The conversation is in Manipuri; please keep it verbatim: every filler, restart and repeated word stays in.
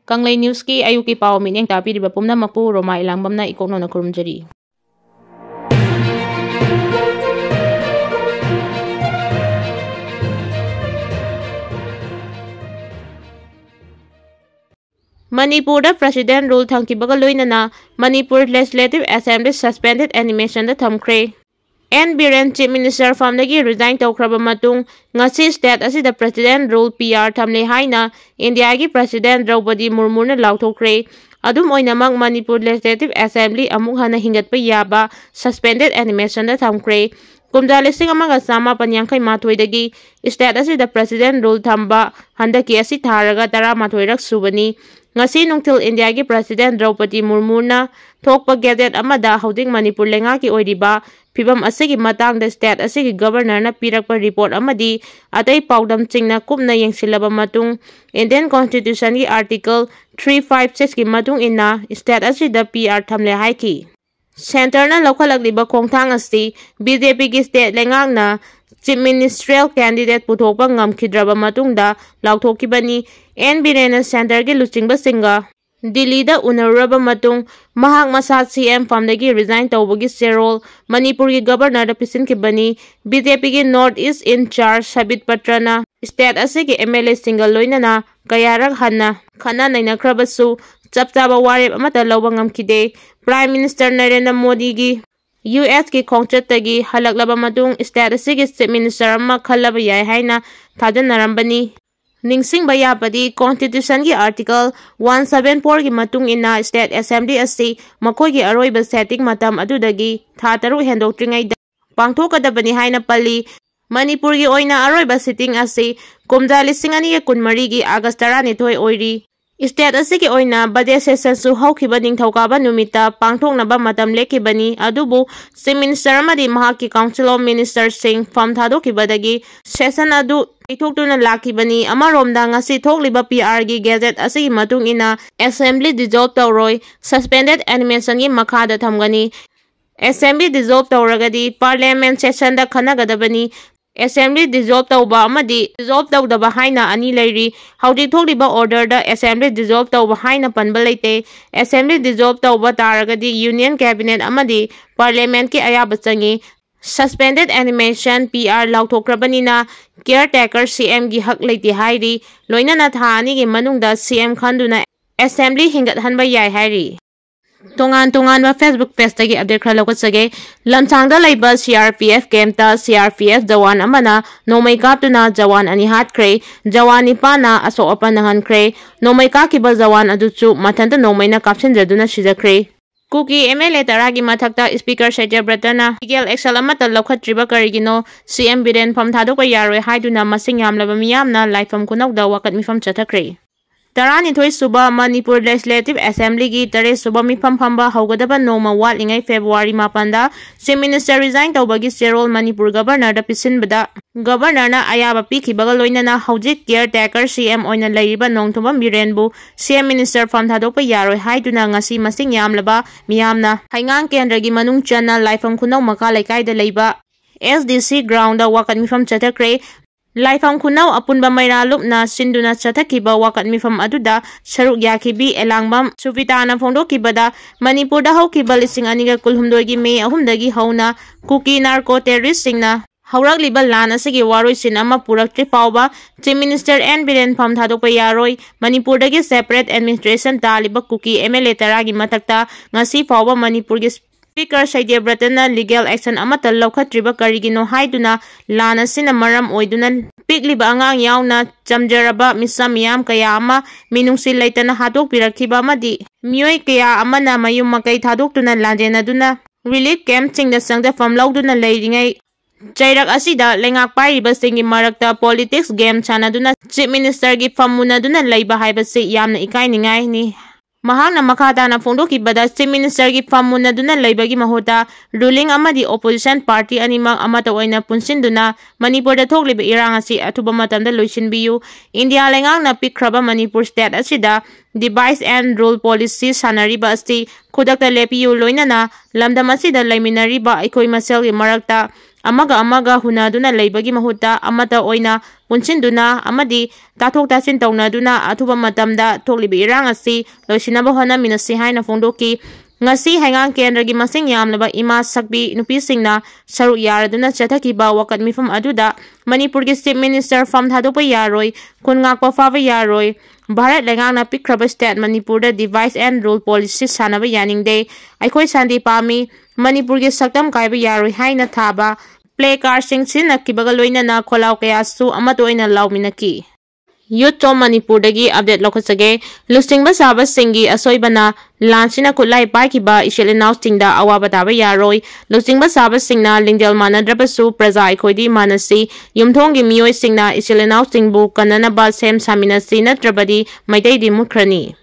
ꯀꯪꯂꯩ ꯅ꯭ꯌꯨꯁꯀꯤ ꯑꯌꯨꯛꯀꯤ ꯄꯥꯎ ꯃꯤꯠꯌꯦꯡ ꯇꯥꯕꯤꯔꯤꯕ ꯄꯨꯝꯅꯃꯛꯄꯨ ꯔꯣꯃꯥ ꯏꯂꯥꯡꯕꯝꯅ ꯏꯀꯣꯛꯅꯧꯅ ꯈꯨꯔꯨꯝꯖꯔꯤ꯫ ꯃꯅꯤꯄꯨꯔꯗ President Rule ꯊꯝꯈꯤꯕꯒ ꯂꯣꯏꯅꯅ ꯃꯅꯤꯄꯨꯔ Legislative Assembly suspended animationꯗ ꯊꯝꯈ꯭ꯔꯦ꯫ ꯑꯦꯟ ꯕꯤꯔꯦꯟ Chief Minister ꯐꯝꯗꯒꯤ resign ꯇꯧꯈ꯭ꯔꯕ ꯃꯇꯨꯡ, ꯉꯁꯤ state ꯑꯁꯤꯗ President Rule, P R, ꯊꯝꯂꯦ ꯍꯥꯏꯅ ꯏꯟꯗꯤꯌꯥꯒꯤ President ꯗ꯭ꯔꯧꯄꯗꯤ ꯃꯨꯔꯃꯨꯅ ꯂꯥꯎꯊꯣꯛꯈ꯭ꯔꯦ꯫ ꯑꯗꯨꯝ ꯑꯣꯏꯅꯃꯛ, ꯃꯅꯤꯄꯨꯔ Legislative Assembly ꯑꯃꯨꯛ ꯍꯟꯅ ꯍꯤꯡꯒꯠꯄ ꯌꯥꯕ suspended animationꯗ ꯊꯝꯈ꯭ꯔꯦ꯫ ꯀꯨꯝꯖꯥ ꯂꯤꯁꯤꯡ ꯑꯃꯒ ꯆꯥꯃꯥꯄꯟ ꯌꯥꯡꯈꯩ ꯃꯥꯊꯣꯏꯗꯒꯤ state ꯑꯁꯤꯗ President Rule ꯊꯝꯕ ꯍꯟꯗꯛꯀꯤ ꯑꯁꯤ ꯊꯥꯔꯒ ꯇꯔꯥꯃꯥꯊꯣꯏꯔꯛ ꯁꯨꯕꯅꯤ꯫ ꯉꯁꯤ ꯅꯨꯡꯊꯤꯜ ꯏꯟꯗꯤꯌꯥꯒꯤ President ꯗ꯭ꯔꯧꯄꯗꯤ ꯃꯨꯔꯃꯨꯅ ꯊꯣꯛꯄ gazette ꯑꯃꯗ ꯍꯧꯖꯤꯛ ꯃꯅꯤꯄꯨꯔ ꯂꯩꯉꯥꯛꯀꯤ ꯑꯣꯏꯔꯤꯕ ꯐꯤꯕꯝ ꯑꯁꯤꯒꯤ ꯃꯇꯥꯡꯗ state ꯑꯁꯤꯒꯤ Governorꯅ ꯄꯤꯔꯛꯄ report ꯑꯃꯗꯤ ꯑꯇꯩ ꯄꯥꯎꯗꯝꯁꯤꯡꯅ ꯀꯨꯞꯅ ꯌꯦꯡꯁꯤꯜꯂꯕ ꯃꯇꯨꯡ, Indian Constitutionꯒꯤ Article three five sixꯀꯤ ꯃꯇꯨꯡ ꯏꯟꯅ state ꯑꯁꯤꯗ P R ꯊꯝꯂꯦ ꯍꯥꯏꯈꯤ꯫ Centreꯅ ꯂꯧꯈꯠꯂꯛꯂꯤꯕ ꯈꯣꯡꯊꯥꯡ ꯑꯁꯤ BJPꯒꯤ state ꯂꯩꯉꯥꯛꯅ Chief Ministerial candidate ꯄꯨꯊꯣꯛꯄ ꯉꯝꯈꯤꯗ꯭ꯔꯕ ꯃꯇꯨꯡꯗ ꯂꯥꯎꯊꯣꯛꯈꯤꯕꯅꯤ꯫ ꯑꯦꯟ ꯕꯤꯔꯦꯟꯅ centreꯒꯤ ꯂꯨꯆꯤꯡꯕꯁꯤꯡꯒ ꯗꯤꯜꯂꯤꯗ ꯎꯅꯔꯨꯔꯕ ꯃꯇꯨꯡ, ꯃꯍꯥꯛ ꯃꯁꯥ C M ꯐꯝꯗꯒꯤ resign ꯇꯧꯕꯒꯤ ꯆꯦꯔꯣꯜ ꯃꯅꯤꯄꯨꯔꯒꯤ Governorꯗ ꯄꯤꯁꯤꯟꯈꯤꯕꯅꯤ꯫ BJPꯒꯤ North East in charge ꯁꯕꯤꯠ ꯄꯇ꯭ꯔꯅ state ꯑꯁꯤꯒꯤ M L Aꯁꯤꯡꯒ ꯂꯣꯏꯅꯅ ꯀꯌꯥꯔꯛ ꯍꯟꯅ ꯈꯟꯅ ꯅꯩꯅꯈ꯭ꯔꯕꯁꯨ, ꯆꯞ ꯆꯥꯕ ꯋꯥꯔꯦꯞ ꯑꯃꯠꯇ ꯂꯧꯕ ꯉꯝꯈꯤꯗꯦ꯫ Prime Minister ꯅꯔꯦꯟꯗ꯭ꯔ ꯃꯣꯗꯤꯒꯤ U S ꯀꯤ ꯈꯣꯡꯆꯠꯇꯒꯤ ꯍꯜꯂꯛꯂꯕ ꯃꯇꯨꯡ, state ꯑꯁꯤꯒꯤ Chief Minister ꯑꯃ ꯈꯜꯂꯕ ꯌꯥꯏ ꯍꯥꯏꯅ ꯊꯥꯖꯅꯔꯝꯕꯅꯤ꯫ ꯅꯤꯡꯁꯤꯡꯕ ꯌꯥꯕꯗꯤ, Constitutionꯒꯤ Article one seven fourꯒꯤ ꯃꯇꯨꯡ ꯏꯟꯅ state Assembly ꯑꯁꯤ ꯃꯈꯣꯏꯒꯤ ꯑꯔꯣꯏꯕ sitting ꯃꯇꯝ ꯑꯗꯨꯗꯒꯤ ꯊꯥ ꯇꯔꯨꯛ ꯍꯦꯟꯗꯣꯛꯇ꯭ꯔꯤꯉꯩꯗ ꯄꯥꯡꯊꯣꯛꯀꯗꯕꯅꯤ ꯍꯥꯏꯅ ꯄꯜꯂꯤ꯫ ꯃꯅꯤꯄꯨꯔꯒꯤ ꯑꯣꯏꯅ ꯑꯔꯣꯏꯕ sitting ꯑꯁꯤ ꯀꯨꯝꯖꯥ ꯂꯤꯁꯤꯡ ꯑꯅꯤꯒ ꯀꯨꯟꯃꯔꯤꯒꯤ August ꯇꯔꯥꯅꯤꯊꯣꯏ ꯑꯣꯏꯔꯤ꯫ State ꯑꯁꯤꯒꯤ ꯑꯣꯏꯅ budget sessionꯁꯨ ꯍꯧꯈꯤꯕ ꯅꯤꯡꯊꯧꯀꯥꯕ ꯅꯨꯃꯤꯠꯇ ꯄꯥꯡꯊꯣꯛꯅꯕ ꯃꯇꯝ ꯂꯦꯞꯈꯤꯕꯅꯤ, ꯑꯗꯨꯕꯨ Chief Minister ꯑꯃꯗꯤ ꯃꯍꯥꯛꯀꯤ Council of Ministerꯁꯤꯡ ꯐꯝ ꯊꯥꯗꯣꯛꯈꯤꯕꯗꯒꯤ session ꯑꯗꯨ ꯌꯩꯊꯣꯛꯇꯨꯅ ꯂꯥꯛꯈꯤꯕꯅꯤ꯫ ꯑꯃꯔꯣꯝꯗ, ꯉꯁꯤ ꯊꯣꯛꯂꯤꯕ P Rꯒꯤ gazette ꯑꯁꯤꯒꯤ ꯃꯇꯨꯡ ꯏꯟꯅ Assembly dissolve ꯇꯧꯔꯣꯏ, suspended animationꯒꯤ ꯃꯈꯥꯗ ꯊꯝꯒꯅꯤ꯫ Assembly dissolve ꯇꯧꯔꯒꯗꯤ Parliament sessionꯗ ꯈꯟꯅꯒꯗꯕꯅꯤ꯫ Assembly dissolve ꯇꯧꯕ ꯑꯃꯗꯤ dissolve ꯇꯧꯗꯕ ꯍꯥꯏꯅ ꯑꯅꯤ ꯂꯩꯔꯤ꯫ ꯍꯧꯖꯤꯛ ꯊꯣꯛꯂꯤꯕ order ꯗ Assembly dissolve ꯇꯧꯕ ꯍꯥꯏꯅ ꯄꯟꯕ ꯂꯩꯇꯦ꯫ Assembly dissolve ꯇꯧꯕ ꯇꯥꯔꯒꯗꯤ Union Cabinet ꯑꯃꯗꯤ Parliament ꯀꯤ ꯑꯌꯥꯕ ꯆꯪꯏ꯫ Suspended animation, P R, ꯂꯥꯎꯊꯣꯛꯈ꯭ꯔꯕꯅꯤꯅ caretaker C M ꯒꯤ ꯍꯛ ꯂꯩꯇꯦ ꯍꯥꯏꯔꯤ꯫ ꯂꯣꯏꯅꯅ ꯊꯥ ꯑꯅꯤꯒꯤ ꯃꯅꯨꯡꯗ C M ꯈꯟꯗꯨꯅ Assembly ꯍꯤꯡꯒꯠꯍꯟꯕ ꯌꯥꯏ ꯍꯥꯏꯔꯤ꯫ ꯇꯣꯉꯥꯟ ꯇꯣꯉꯥꯟꯕ Facebook page ꯇꯒꯤ update ꯈꯔ ꯂꯧꯈꯠꯆꯒꯦ꯫ ꯂꯝꯁꯥꯡꯗ ꯂꯩꯕ C R P F camp ꯇ C R P F Jawan ꯑꯃꯅ ꯅꯣꯡꯃꯩ ꯀꯥꯞꯇꯨꯅ ꯖꯋꯥꯟ ꯑꯅꯤ ꯍꯥꯠꯈ꯭ꯔꯦ꯫ ꯖꯋꯥꯟ ꯅꯤꯄꯥꯟꯅ ꯑꯁꯣꯛ ꯑꯄꯟ ꯅꯪꯍꯟꯈ꯭ꯔꯦ꯫ ꯅꯣꯡꯃꯩ ꯀꯥꯞꯈꯤꯕ ꯖꯋꯥꯟ ꯑꯗꯨꯁꯨ ꯃꯊꯟꯇ ꯅꯣꯡꯃꯩꯅ ꯀꯥꯞꯁꯤꯟꯖꯗꯨꯅ ꯁꯤꯖꯈ꯭ꯔꯦ꯫ ꯀꯨꯀꯤ M L A ꯇꯔꯥꯒꯤ ꯃꯊꯛꯇ Speaker ꯁꯇ꯭ꯌꯕ꯭ꯔꯇꯅ legal action ꯑꯃꯠꯇ ꯂꯧꯈꯠꯇ꯭ꯔꯤꯕ ꯀꯔꯤꯒꯤꯅꯣ? C M ꯕꯤꯔꯦꯟ ꯐꯝ ꯊꯥꯗꯣꯛꯄ ꯌꯥꯔꯣꯏ ꯍꯥꯏꯗꯨꯅ ꯃꯁꯤꯡ ꯌꯥꯝꯂꯕ ꯃꯤꯌꯥꯝꯅ ꯂꯥꯏꯐꯝ ꯈꯨꯅꯧꯗ ꯋꯥꯀꯠ ꯃꯤꯐꯝ ꯆꯠꯊꯈ꯭ꯔꯦ꯫ ꯇꯔꯥꯅꯤꯊꯣꯏ ꯁꯨꯕ ꯃꯅꯤꯄꯨꯔ Legislative Assembly ꯒꯤ ꯇꯔꯦꯠ ꯁꯨꯕ ꯃꯤꯐꯝ ꯐꯝꯕ ꯍꯧꯒꯗꯕ ꯅꯣꯡꯃ ꯋꯥꯠꯂꯤꯉꯩ February ꯃꯥꯄꯟꯗ Chief Minister resign ꯇꯧꯕꯒꯤ ꯆꯦꯔꯣꯜ ꯃꯅꯤꯄꯨꯔ Governor ꯗ ꯄꯤꯁꯤꯟꯕꯗ Governor ꯅ ꯑꯌꯥꯕ ꯄꯤꯈꯤꯕꯒ ꯂꯣꯏꯅꯅ ꯍꯧꯖꯤꯛ caretaker C M ꯑꯣꯏꯅ ꯂꯩꯔꯤꯕ ꯅꯣꯡꯊꯣꯝꯕꯝ ꯕꯤꯔꯦꯟꯕꯨ C M Minister ꯐꯝ ꯊꯥꯗꯣꯛꯄ ꯌꯥꯔꯣꯏ ꯍꯥꯏꯗꯨꯅ ꯉꯁꯤ ꯃꯁꯤꯡ ꯌꯥꯝꯂꯕ ꯃꯤꯌꯥꯝꯅ ꯍꯩꯉꯥꯡ ꯀꯦꯟꯗ꯭ꯔꯒꯤ ꯃꯅꯨꯡ ꯆꯟꯅ ꯂꯥꯏꯐꯝ ꯈꯨꯅꯧ ꯃꯀꯥ ꯂꯩꯀꯥꯏꯗ ꯂꯩꯕ S D C ground ꯗ ꯋꯥꯀꯠ ꯃꯤꯐꯝ ꯆꯠꯊꯈ꯭ꯔꯦ꯫ ꯂꯥꯏꯐꯝ ꯈꯨꯅꯧ ꯑꯄꯨꯟꯕ ꯃꯩꯔꯥ ꯂꯨꯞꯅ ꯁꯤꯟꯗꯨꯅ ꯆꯠꯊꯈꯤꯕ ꯋꯥꯀꯠ ꯃꯤꯐꯝ ꯑꯗꯨꯗ ꯁꯔꯨꯛ ꯌꯥꯈꯤꯕꯤ ꯑꯦꯂꯥꯡꯕꯝ ꯁꯨꯕꯤꯇꯥꯅ ꯐꯣꯡꯗꯣꯛꯈꯤꯕꯗ, ꯃꯅꯤꯄꯨꯔꯗ ꯍꯧꯈꯤꯕ ꯂꯤꯁꯤꯡ ꯑꯅꯤꯒ ꯀꯨꯟꯍꯨꯝꯗꯣꯏꯒꯤ May ꯑꯍꯨꯝꯗꯒꯤ ꯍꯧꯅ ꯀꯨꯀꯤ narco terrorist ꯁꯤꯡꯅ ꯍꯧꯔꯛꯂꯤꯕ ꯂꯥꯟ ꯑꯁꯤꯒꯤ ꯋꯥꯔꯣꯏꯁꯤꯟ ꯑꯃ ꯄꯨꯔꯛꯇ꯭ꯔꯤ ꯐꯥꯎꯕ Chief Minister N ꯕꯤꯔꯦꯟ ꯐꯝ ꯊꯥꯗꯣꯛꯄ ꯌꯥꯔꯣꯏ꯫ ꯃꯅꯤꯄꯨꯔꯗꯒꯤ separate administration ꯇꯥꯜꯂꯤꯕ Kuki M L A ꯇꯔꯥꯒꯤ ꯃꯊꯛꯇ ꯉꯁꯤ ꯐꯥꯎꯕ ꯃꯅꯤꯄꯨꯔꯒꯤ Speaker ꯁꯇ꯭ꯌꯕ꯭ꯔꯇꯅ legal action ꯑꯃꯠꯇ ꯂꯧꯈꯠꯇ꯭ꯔꯤꯕ ꯀꯔꯤꯒꯤꯅꯣ ꯍꯥꯏꯗꯨꯅ ꯂꯥꯟ ꯑꯁꯤꯅ ꯃꯔꯝ ꯑꯣꯏꯗꯨꯅ ꯄꯤꯛꯂꯤꯕ ꯑꯉꯥꯡ ꯌꯥꯎꯅ ꯆꯝꯖꯔꯕ ꯃꯤꯆꯝ ꯃꯤꯌꯥꯝ ꯀꯌꯥ ꯑꯃ ꯃꯤꯅꯨꯡꯁꯤ ꯂꯩꯇꯅ ꯍꯥꯠꯇꯣꯛꯄꯤꯔꯛꯈꯤꯕ ꯑꯃꯗꯤ ꯃꯤꯑꯣꯏ ꯀꯌꯥ ꯑꯃꯅ ꯃꯌꯨꯝ ꯃꯀꯩ ꯊꯥꯗꯣꯛꯇꯨꯅ ꯂꯥꯟꯖꯦꯟꯅꯗꯨꯅ relief camp ꯁꯤꯡꯗ ꯆꯪꯖꯐꯝ ꯂꯧꯗꯨꯅ ꯂꯩꯔꯤꯉꯩ ꯆꯩꯔꯛ ꯑꯁꯤꯗ ꯂꯩꯉꯥꯛ ꯄꯥꯏꯔꯤꯕꯁꯤꯡꯒꯤ ꯃꯔꯛꯇ politics game ꯁꯥꯟꯅꯗꯨꯅ Chief Minister ꯒꯤ ꯐꯝ ꯃꯨꯟꯅꯗꯨꯅ ꯂꯩꯕ ꯍꯥꯏꯕꯁꯤ ꯌꯥꯝꯅ ꯏꯀꯥꯏꯅꯤꯡꯉꯥꯏꯅꯤ꯫ ꯃꯍꯥꯛꯅ ꯃꯈꯥ ꯇꯥꯅ ꯐꯣꯡꯗꯣꯛꯈꯤꯕꯗ, Chief Minister ꯒꯤ ꯐꯝ ꯃꯨꯟꯅꯗꯨꯅ ꯂꯩꯕꯒꯤ ꯃꯍꯨꯠꯇ ruling ꯑꯃꯗꯤ opposition party ꯑꯅꯤꯃꯛ ꯑꯃꯠꯇ ꯑꯣꯏꯅ ꯄꯨꯟꯁꯤꯟꯗꯨꯅ ꯃꯅꯤꯄꯨꯔꯗ ꯊꯣꯛꯂꯤꯕ ꯏꯔꯥꯡ ꯑꯁꯤ ꯑꯊꯨꯕ ꯃꯇꯝꯗ ꯂꯣꯏꯁꯤꯟꯕꯤꯌꯨ꯫ ꯏꯟꯗꯤꯌꯥ ꯂꯩꯉꯥꯛꯅ ꯄꯤꯛꯈ꯭ꯔꯕ ꯃꯅꯤꯄꯨꯔ state ꯑꯁꯤꯗ divide and rule policy ꯁꯥꯟꯅꯔꯤꯕ ꯑꯁꯤ ꯈꯨꯗꯛꯇ ꯂꯦꯞꯄꯤꯌꯨ, ꯂꯣꯏꯅꯅ ꯂꯝꯗꯝ ꯑꯁꯤꯗ ꯂꯩꯃꯤꯟꯅꯔꯤꯕ ꯑꯩꯈꯣꯏ ꯃꯁꯦꯜꯒꯤ ꯃꯔꯛꯇ ꯑꯃꯒ ꯑꯃꯒ ꯍꯨꯟꯅꯗꯨꯅ ꯂꯩꯕꯒꯤ ꯃꯍꯨꯠꯇ ꯑꯃꯠꯇ ꯑꯣꯏꯅ ꯄꯨꯟꯁꯤꯟꯗꯨꯅ ꯑꯃꯗꯤ ꯇꯥꯊꯣꯛ ꯇꯥꯁꯤꯟ ꯇꯧꯅꯗꯨꯅ ꯑꯊꯨꯕ ꯃꯇꯝꯗ ꯊꯣꯛꯂꯤꯕ ꯏꯔꯥꯡ ꯑꯁꯤ ꯂꯣꯏꯁꯤꯟꯅꯕ ꯍꯣꯠꯅꯃꯤꯟꯅꯁꯤ ꯍꯥꯏꯅ ꯐꯣꯡꯗꯣꯛꯈꯤ꯫ ꯉꯁꯤ ꯍꯩꯉꯥꯡ ꯀꯦꯟꯗ꯭ꯔꯒꯤ ꯃꯁꯤꯡ ꯌꯥꯝꯂꯕ ꯏꯃꯥ ꯁꯛꯄꯤ ꯅꯨꯄꯤꯁꯤꯡꯅ ꯁꯔꯨꯛ ꯌꯥꯔꯗꯨꯅ ꯆꯠꯊꯈꯤꯕ ꯋꯥꯀꯠ ꯃꯤꯐꯝ ꯑꯗꯨꯗ ꯃꯅꯤꯄꯨꯔꯒꯤ Chief Minister ꯐꯝ ꯊꯥꯗꯣꯛꯄ ꯌꯥꯔꯣꯏ, ꯈꯨꯟ ꯉꯥꯛꯄ ꯐꯥꯕ ꯌꯥꯔꯣꯏ, ꯚꯥꯔꯠ ꯂꯩꯉꯥꯛꯅ ꯄꯤꯛꯈ꯭ꯔꯕ state ꯃꯅꯤꯄꯨꯔꯗ divide and rule policy ꯁꯥꯟꯅꯕ ꯌꯥꯅꯤꯡꯗꯦ, ꯑꯩꯈꯣꯏ ꯁꯥꯟꯇꯤ ꯄꯥꯝꯃꯤ, ꯃꯅꯤꯄꯨꯔꯒꯤ ꯁꯛꯇꯝ ꯀꯥꯏꯕ ꯌꯥꯔꯣꯏ ꯍꯥꯏꯅ ꯊꯥꯕ placardꯁꯤꯡ ꯁꯤꯖꯤꯟꯅꯈꯤꯕꯒ ꯂꯣꯏꯅꯅ ꯈꯣꯜꯂꯥꯎ ꯀꯌꯥꯁꯨ ꯑꯃꯠꯇ ꯑꯣꯏꯅ ꯂꯥꯎꯃꯤꯟꯅꯈꯤ꯫ Youth of ꯃꯅꯤꯄꯨꯔꯗꯒꯤ update ꯂꯧꯈꯠꯆꯒꯦ꯫ ꯂꯨꯆꯤꯡꯕ ꯁꯥꯕꯁꯤꯡꯒꯤ ꯑꯁꯣꯏꯕꯅ ꯂꯥꯟꯁꯤꯅ ꯈꯨꯠꯂꯥꯏ ꯄꯥꯏꯈꯤꯕ ꯏꯆꯤꯜ ꯏꯅꯥꯎꯁꯤꯡꯗ ꯑꯋꯥꯕ ꯇꯥꯕ ꯌꯥꯔꯣꯏ꯫ ꯂꯨꯆꯤꯡꯕ ꯁꯥꯕꯁꯤꯡꯅ ꯂꯤꯡꯖꯦꯜ ꯃꯥꯟꯅꯗ꯭ꯔꯕꯁꯨ ꯄ꯭ꯔꯖꯥ ꯑꯩꯈꯣꯏꯗꯤ ꯃꯥꯟꯅꯁꯤ꯫ ꯌꯨꯝꯊꯣꯡꯒꯤ ꯃꯤꯑꯣꯏꯁꯤꯡꯅ ꯏꯆꯤꯜ ꯏꯅꯥꯎꯁꯤꯡꯕꯨ ꯀꯟꯅꯅꯕ ꯁꯦꯝ ꯁꯥꯃꯤꯟꯅꯁꯤ, ꯅꯠꯇ꯭ꯔꯕꯗꯤ ꯃꯩꯇꯩꯗꯤ ꯃꯨꯠꯈ꯭ꯔꯅꯤ꯫